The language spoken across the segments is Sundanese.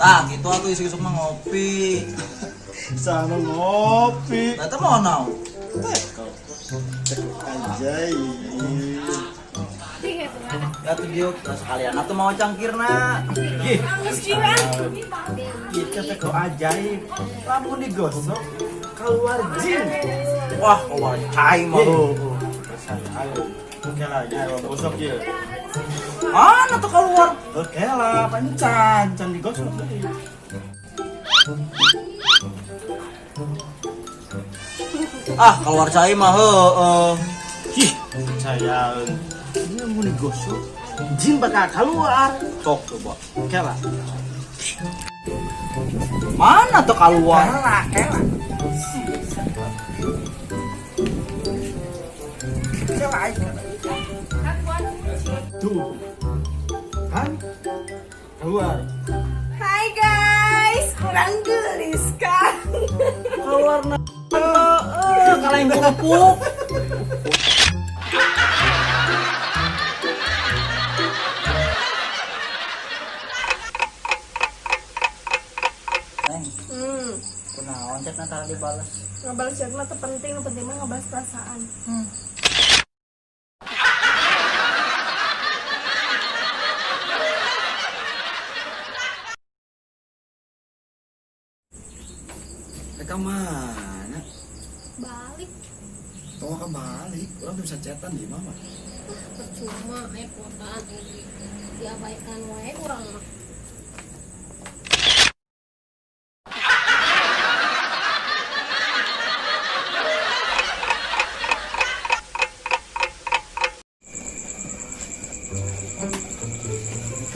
Tah, gitu atuh isuk-isuk mah ngopi. Sana ngopi. Lah teh mau naon? Teko ajaib. Ya tuh diuk, terus sekalian atuh mau cangkirna. Ih, itu teko ajaib. Lamun digosok keluar jin. Wah, keluar cai mah. Percaya ayo. Oke lah, ya gosok ya. Mana tuh keluar? Oke lah, pancan, can digosok deui. Ah, keluar cai mah heueuh. Ih, percaya. Ini mau digosok, jin bakal keluar. Sok coba. Oke lah. Mana tuh keluar? Kela, kela. Kela, kela. Tuh. Kan? Keluar. Hai guys, kurang gelis kan? Keluar na. Heeh, kaleng kerupuk. Neng, kunaon chatna tara dibales? Ngebalas chat mah teu penting, nu penting mah ngebalas perasaan. Rek mana? Balik. Tong ka balik, urang teu bisa chatan di mama. Percuma aya kuotaan ini diabaikan wae urang mah.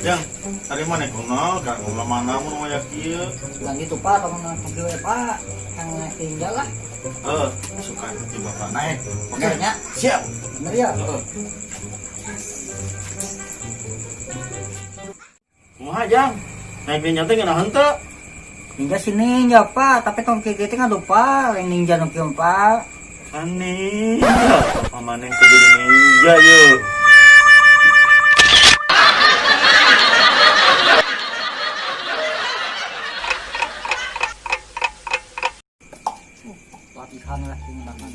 Yang, tadi mana kuno, gak ngobrol mana mun mau kieu. Bukan gitu pak, kamu nggak we pak, yang tinggal lah. Eh, suka itu bapak naik. Oke. Bener nya? Siap. Bener ya? Heeh. Kumaha Jang? Naik ninja teh ngeunah henteu? Ninja sih ninja pak, tapi tong kieu teh ngadu pak, yang ninja nu kieu pak. Kan ninja. Pamaneh teh jadi ninja ye. Latihan lah ini banget.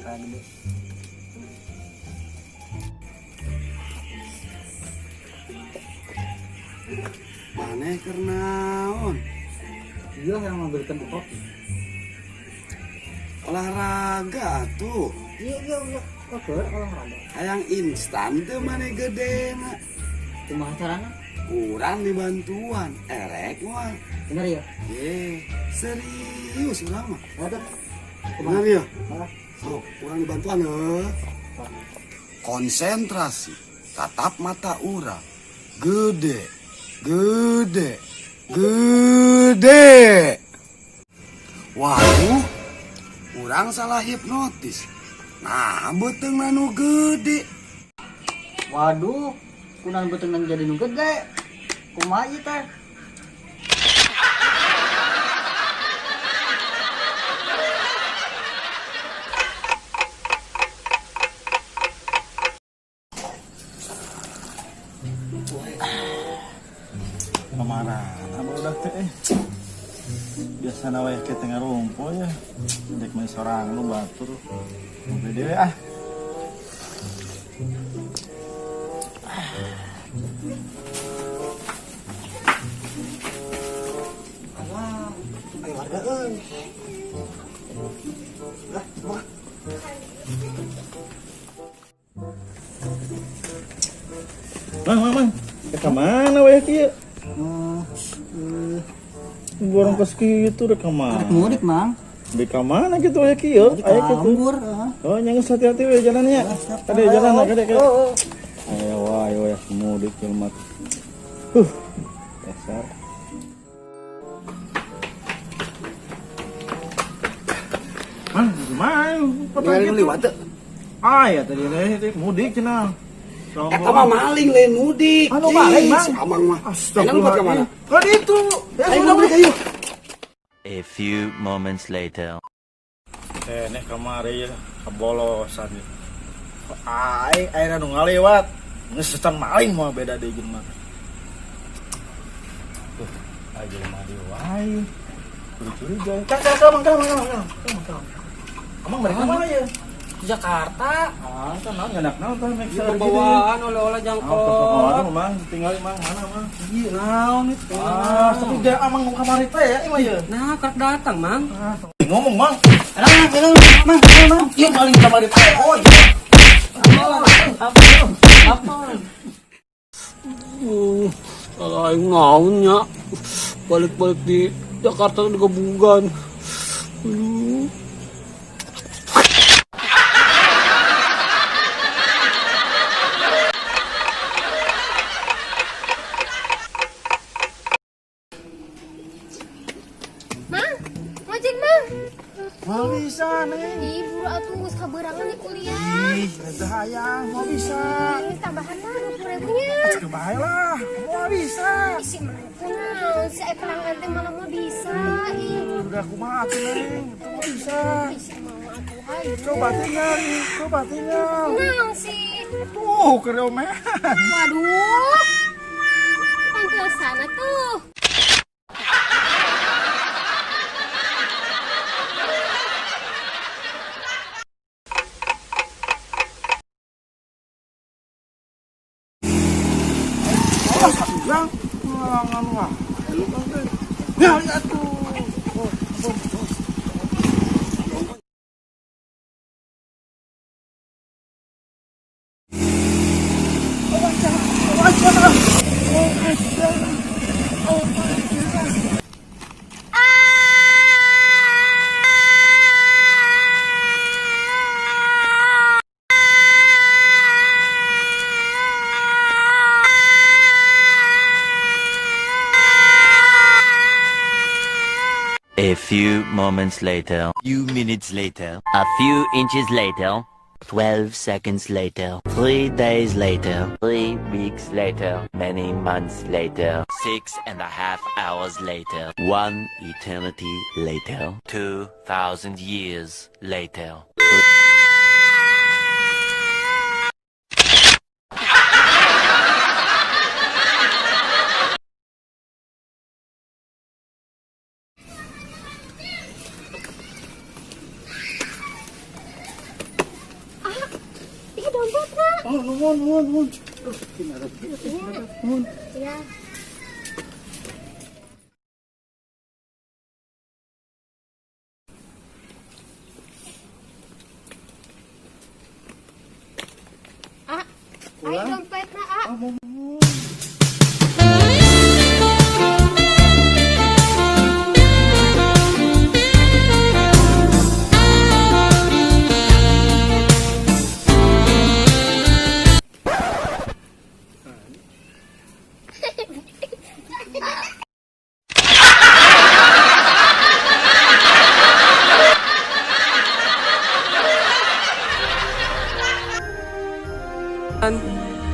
Kayak gede. Maneh keur naon? Iya yang memberikan kopi. Olahraga tuh. Iya iya iya, oke olahraga. Hayang instan teu maneh gedena. Kumaha carana? Kurang dibantuan, erek moal. Bener ya? Ye, serius urang mah. Ada. Bener ya? Hah? Sok, kurang dibantuan heuh. Konsentrasi, tatap mata urang. Gede, gede, gede. Waduh, urang salah hipnotis. Nah, beuteungna nu gede. Waduh, kunaon beuteungna jadi nu gede. Kumaha ieu teh? Kemana barudak teh eh. Biasana we ke tengah rumput ya. Dek main sorang lu batur. Ngopi dewe ah. Alah, ayo warga euy. Lah, kumaha? Mang, mang, mang. Rek ka mana we kieu? Borong kos kitu rek ka mana? Rek mudik, Mang. Di ka mana gitu we kieu? Di Aya kitu. lembur, heeh. Oh, nya geus hati-hati we jalannya. Kade jalan kade kade. Ayo wae we mudik jelema. Dasar. Mang, gimana? Ningali nu liwat teu? Ah, ya tadi teh mudik cenah. Eta mah maling lain mudik. Anu maling, Ih, Mang. si Amang mah. Astagfirullah. Enak lupa ka mana? Kan itu. Ya Ayo sudah mudik ayo. A few moments later. Nih kamari ya kebolosan ya. Aing aing nu ngaliwat. Geus setan maling mah beda deui jeung mah. Tuh. Ayo jelema dieu wae. Kudu curiga. Kang, kang, kang, kang, kang, kang, kang, kang. Emang mereka mana ya? Di Jakarta. Ah, kan naon nyanak naon tah mek Iya, bawaan oleh-oleh Ah, jangkot. Mang, tinggal mang mana mang? Iya, naon itu. Ah, tapi dia amang nu kamari teh ya, imah ya. Nah, kerek datang, Mang. Ah, ngomong mang. Alah, alah, mang, mang. Iya paling kamari teh. Oh, iya. Apa? Aing naon nya. Balik-balik di Jakarta digebugan. Aduh. Mang, ngojek Mang. Mau bisa, Neng. Ih, buru atuh geus kabeurangan di kuliah. Ih, teu hayang, mau bisa. Ih, tambahan lah 20 ribu nya. Kebae lah, mau bisa. Ih, si Mang kunaon si aya pelanggan teh malah mau bisa. Ih, Udah kumaha atuh, Neng? Itu mau bisa. ih, si Mang mah atuh hayu. Coba tinggal, coba tinggal. Kunaon sih? Tuh, keromean. Waduh. Pantesan atuh. Oh, yang ngalangan wah. Lu kan teh. Ya, atuh. Oh, oh, oh. Oh, aja. Oh, aja. Oh, aja. A few moments later. Few minutes later. A few inches later. 12 seconds later. 3 days later. 3 weeks later. Many months later. 6.5 hours later. One eternity later. 2,000 years later. Ih, dompetna. Oh, nuhun, nuhun, nuhun. Duh, gimana sih? Nuhun. Iya. Ah, ayo dompetna, ah. Oh, nuhun.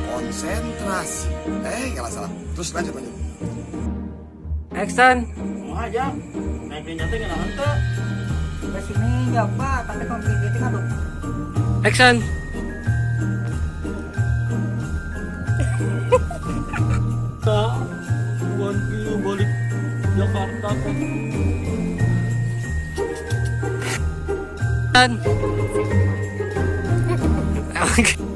Konsentrasi. Eh, salah salah. Terus lanjut lanjut. Action. Kumaha jang? Naik ninja teh ngeunaheun teu? Ke sini enggak apa, tapi kalau gitu aduh. Action. Tak, bukan kieu balik Jakarta teh. Action.